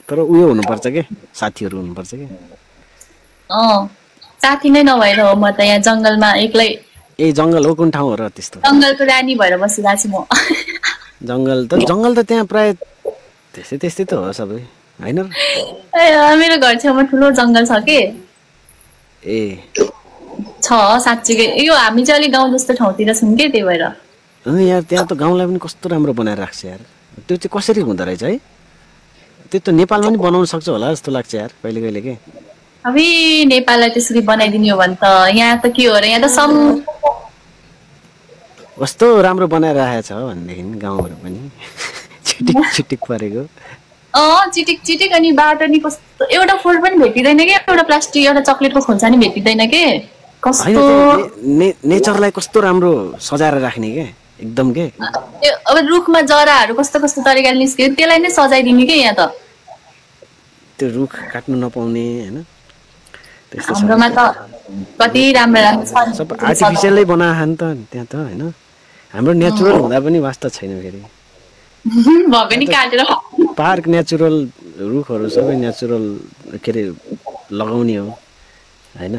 तर उयो हुनुपर्छ के साथीहरू हुनुपर्छ के साथी नै नभएर हो म त यहाँ जंगलमा एक्लै ए जंगल हो कुन ठाउँ हो र त्यस्तो जंगलको रानी भएर बसिरहेको छु म जंगल त त्यहाँ प्राय त्यस्तै त हो सबै हैन मेरो घर छेउमा ठुलो जंगल छ के ए छ साँच्चै यो हामी चाहिँ अलि गाउँ जस्तो ठाउँतिर छौँ के त्यही भएर यार त्यहाँ त गाउँलाई पनि कस्तो राम्रो बनाएर राख्छ यार त्यो चाहिँ कसरी हुँदो रहेछ है त्यो त नेपालमा पनि बनाउन सक्छ होला जस्तो लाग्छ यार कहिले कहिले के अबे नेपाललाई त्यसरी बनाइदिने हो भने त यहाँ त के हो र यहाँ त कस्तो राम्रो बनाएर राखेको छ भनेदेखि गाउँहरू पनि चिटिक परेको चिटिक चिटिक अनि बाटो नि कस्तो एउटा फुल पनि भेटिँदैन के एउटा प्लास्टिक एउटा चक्लेटको खोल्सा नि भेटिँदैन के कस्तो नेचरलाई कस्तो राम्रो सजाएर राख्ने के एकदम के अब रुखमा जराहरू कस्तो कस्तो तरिकाले निस्क्यो त्यसलाई नै सजाइदिने के यहाँ त त्यो रुख काट्नु नपाउने हैन त्यस्तो हाम्रोमा त कति राम्रो राम्रो छ सब आर्टिफिसियलै बनाए नि त त्यहाँ त हैन हाम्रो नेचुरल हुँदा पनि वास्ता छैन फेरि भगनी काटेर पार्क नेचुरल रुखहरू सबै नेचुरल के रे लगाउने हो हैन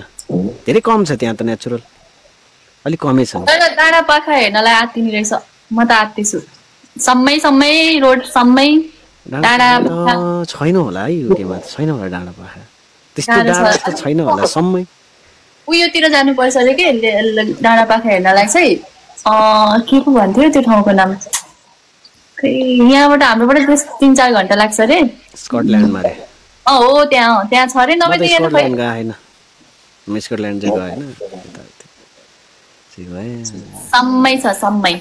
धेरै कम छ त्यहाँ त नेचुरल अलिक कमै छ डाँडा पाखा हेर्नलाई आत्तिनी रहेछ म त आत्तिछु सम्मै रोड सम्मै डाँडा छैन होला है युकेमा त छैन होला डाँडा पाखा त्यस्तो डाँडा त छैन होला सम्मै उयोतिर जानुपर्छ अरे के डाँडा पाखा हेर्नलाई चाहिँ के पो भन्थ्यो त्यो ठाउँको नाम यहाँबाट हाम्रोबाट 3-4 घण्टा लाग्छ अरे स्कटल्यान्डमा रे हो त्यहाँ छ अरे नभए त यहाँ स्कटल्यान्ड गएन म स्कटल्यान्ड चाहिँ गएन सम्मै छ सम्मै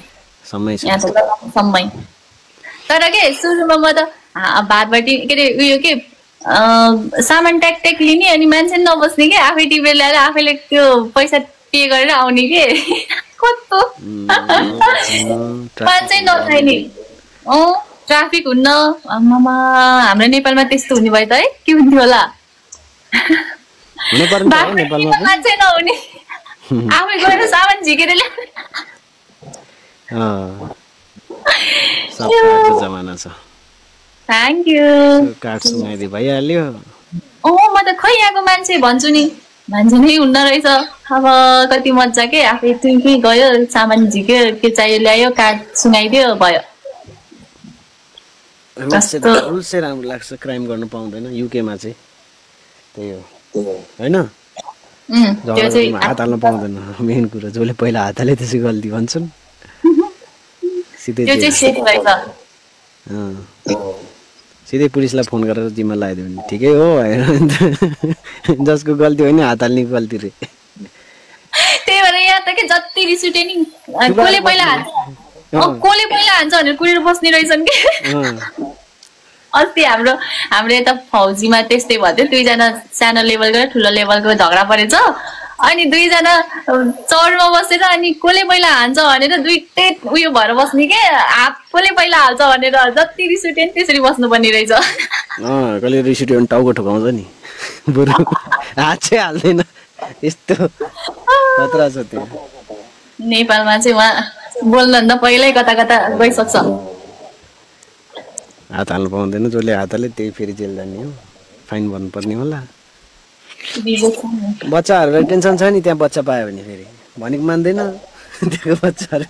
तर के सुरुमा म त भातबाटी के अरे उयो के सामान ट्याक लिने अनि मान्छे नबस्ने के आफै टिपेर ल्याएर आफैले त्यो पैसा पे गरेर आउने के कस्तो मान्छे नखाइने ट्राफिक हुन्न आमामा हाम्रो नेपालमा त्यस्तो हुने भयो त है के हुन्थ्यो होला मान्छे नहुने आफै गएर सामान झिकेर ल्याउने जमाना छ थ्याङ्क यू कार्ड सुनाइदे भइहाल्यो म त खै यहाँको मान्छे भन्छु नि मान्छे नै हुन्न रहेछ अब कति मजा के आफै तुई गयो सामान झिक्यो के चाहियो ल्यायो कार्ड सुनाइदियो भयो रुल्स चाहिँ राम्रो लाग्छ क्राइम गर्न पाउँदैन युकेमा चाहिँ त्यही हो हैन हात हाल्न पाउँदैन मेन कुरा जसले पहिला हात हाले त्यसै गल्ती भन्छन् सिधै पुलिसलाई फोन गरेर जिम्मा लगाइदियो भने ठिकै हो जसको गल्ती होइन हात हाल्ने गल्ती रे त्यही भएर यहाँ त के जति रिस उठे नि कसले पहिला हान्छ भनेर कुरेर बस्ने रहेछन् के अस्ति हाम्रो यता फौजीमा त्यस्तै भयो 2जना सानो लेभलको र ठुलो लेभलको झगडा परेछ अनि 2जना चौरमा बसेर अनि कसले पहिला हान्छ भनेर दुईटै उयो भएर बस्ने के कसले पहिला हाल्छ भनेर जति रिस उठ्यो नि त्यसरी बस्नुपर्ने रहेछ कसले रिस उठ्यो भने टाउको ठोकाउँछ नि बरु हात चाहिँ हाल्दैन यस्तो खतरा छ त्यो नेपालमा चाहिँ उहाँ बोल्नुभन्दा पहिल्यै कता गइसक्छ हात हाल्नु पाउँदैन जसले हात हाले त्यही फेरि जेल जाने हो फाइन भर्नुपर्ने होला बच्चाहरूलाई टेन्सन छ नि त्यहाँ बच्चा पायो भने फेरि भनेको मान्दैन त्यो बच्चाहरू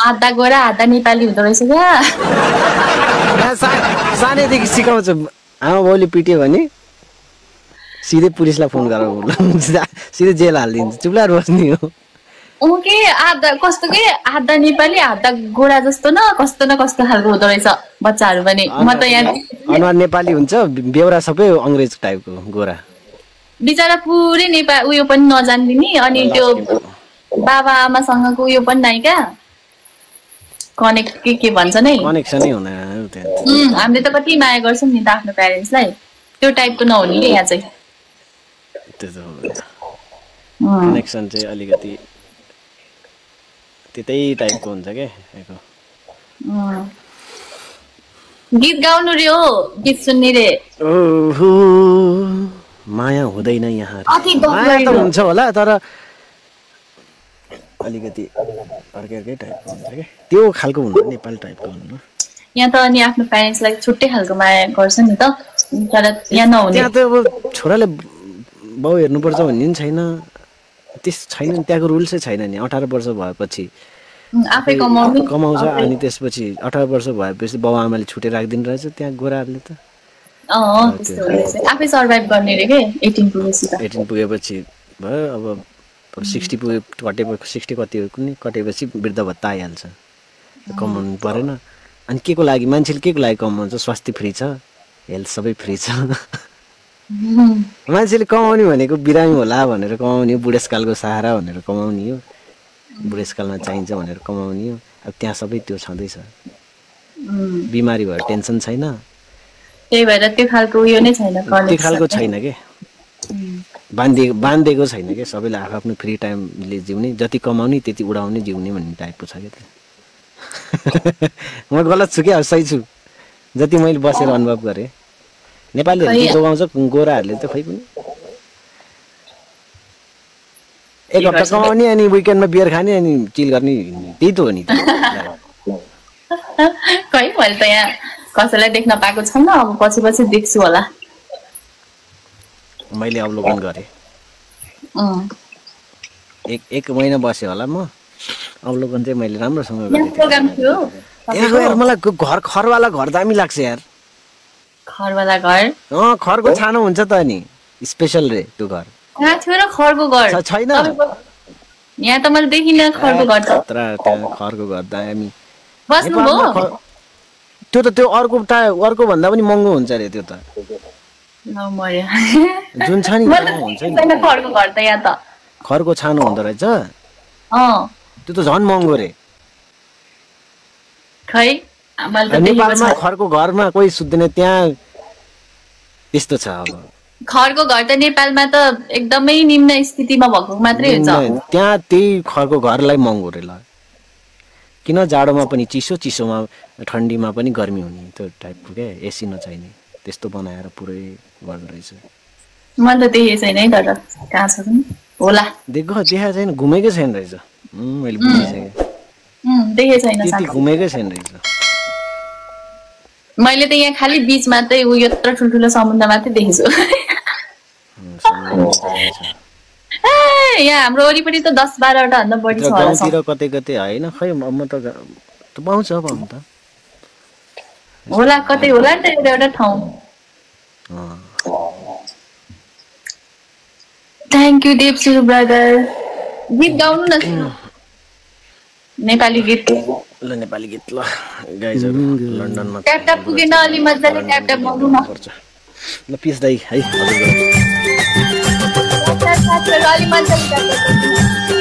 आधा गोरा आधा नेपाली हुँदो रहेछ क्या सानैदेखि सिकाउँछ आमा बाउले पिट्यो भने सिधै पुलिसलाई फोन गरेर सिधै जेल हालिदिन्छ चुप्लाएर बस्ने हो के आधा कस्तो के आधा नेपाली आधा गोरा जस्तो न कस्तो खालको हुँदो रहेछ बच्चाहरू पनि म त यहाँ अनुहार नेपाली हुन्छ बेहोरा सबै अङ्ग्रेज टाइपको गोरा बिचारा पुरै नेपाल उयो पनि नजान्दिने अनि त्यो बाबा आमासँगको उयो पनि नै क्या कनेक्ट के भन्छ नै कनेक्सनै हुन हामीले त कति माया गर्छौँ नि त आफ्नो प्यारेन्ट्सलाई त्यो टाइपको नहुने कि यहाँ चाहिँ कनेक्सन चाहिँ अलिकति त्यतै टाइपको हुन्छ के गीत गाउनु रे हो गीत सुन्ने रे ओहो माया हुँदैन यहाँ माया त हुन्छ होला तर अलिकति अर्कै टाइपको हुन्छ के त्यो खालको हुनु नेपाली टाइपको हुनु यहाँ त अनि आफ्नो प्यारेन्ट्सलाई छुट्टै खालको माया गर्छ नि त तर यहाँ नहुने त्यहाँ त अब छोराले बाउ हेर्नुपर्छ भन्ने नि छैन, त्यस छैन नि, त्यहाँको रुल्सै छैन नि। 18 वर्ष भएपछि आफै कमाउने कमाउँछ, अनि त्यसपछि 18 वर्ष भएपछि बाउ आमाले छुटेर राखिदिनु रहेछ त्यहाँ गोराहरूले त। त्यस्तो हुँदैछ, आफै सर्भाइभ गर्ने रे के 18 पुगेपछि त। 18 पुगेपछि भयो, अब 60 पुगे कटेपछि 60 कति कुनै कटेपछि वृद्ध भत्ता आइहाल्छ, कमाउनु परेन। अनि के को लागि मान्छेले के को लागि कमाउँछ? स्वास्थ्य फ्री छ, हेल्थ सबै फ्री छ। मान्छेले कमाउने भनेको बिरामी होला भनेर कमाउने हो, बुढेसकालको सहारा भनेर कमाउने हो, बुढेसकालमा चाहिन्छ भनेर कमाउने हो। अब त्यहाँ सबै त्यो छँदैछ, बिमारी भएर टेन्सन छैन, त्यही भएर त्यो खालको उयो नै छैन, त्यो खालको छैन के, बाँधिएको छैन के। सबैले आफ्नो फ्री टाइमले जिउने, जति कमाउने त्यति उडाउने जिउने भन्ने टाइपको छ क्या। म गलत छु क्या, सही छु जति मैले बसेर अनुभव गरेँ। नेपालीहरूले जोगाउँछ, गोराहरूले त खै पनि एक हप्ता कमाउने अनि विकेन्डमा बियर खाने अनि चिल गर्ने, त्यही त हो नि त। खै मैले त यहाँ कसैलाई देख्न पाएको छैन, अब पछि पछि देख्छु होला। मैले अवलोकन गरेँ, एक महिना बसेँ होला म, अवलोकन चाहिँ मैले राम्रोसँग गरेँ। त्यहाँ गएर मलाई घर खरवाला घर दामी लाग्छ यार। खरवाला घर? खरको छानो हुन्छ त नि, स्पेशल रे त्यो घर। कहाँ थियो र खरको घर? छैन यहाँ त मैले देखिनँ खरको घर त। त्यहाँ खरको घर दामी। बस्नुभयो? त्यो त त्यो अर्को भन्दा पनि महँगो हुन्छ अरे त्यो त। जुन छ नि हुन्छ नि खरको घर त यहाँ त। खरको छानो हुँदो रहेछ, त्यो त झन् महँगो रे। खै नेपालमा खरको घरमा कोही सुत्दैन, त्यहाँ त्यस्तो छ। अब खरको घर त नेपालमा त एकदमै निम्न स्थितिमा भएको मात्रै हुन्छ, त्यहाँ त्यही खरको घरलाई महँगो रे। ल किन जाडोमा पनि चिसो, चिसोमा ठन्डीमा पनि गर्मी हुने, त्यो टाइपको क्या, एसी नचाहिने, त्यस्तो बनाएर पुरै गर्दो रहेछ। मैले त देखेको छैन है, तर कहाँ छ होला, देखेको छैन, घुमेकै छैन रहेछ। मैले बुझिसकेँ, देखेको छैन, त्यति घुमेकै छैन रहेछ। मैले त यहाँ खालि बीच मात्रै उयो यत्रो ठुल्ठुलो समुद्र मात्रै देखेछु। यहाँ हाम्रो वरिपरि त 10-12 वटा भन्दा बढी छ होला। गाउँतिर कतै कतै हैन, खै म त पाउँछ पाउनु त होला, कतै होला नि त एउटा ठाउँ। थ्याङ्क यू देव सुरु ब्रदर। गीत गाउनु न, नेपाली गीत। ल नेपाली गीत, ल गाइजहरु लन्डनमा ट्याप ट्याप पुगेन, अलि मज्जाले ट्याप ट्याप गाउनु न। ल पिस दाइ है, हजुर अलि मज्जाले ट्याप ट्याप।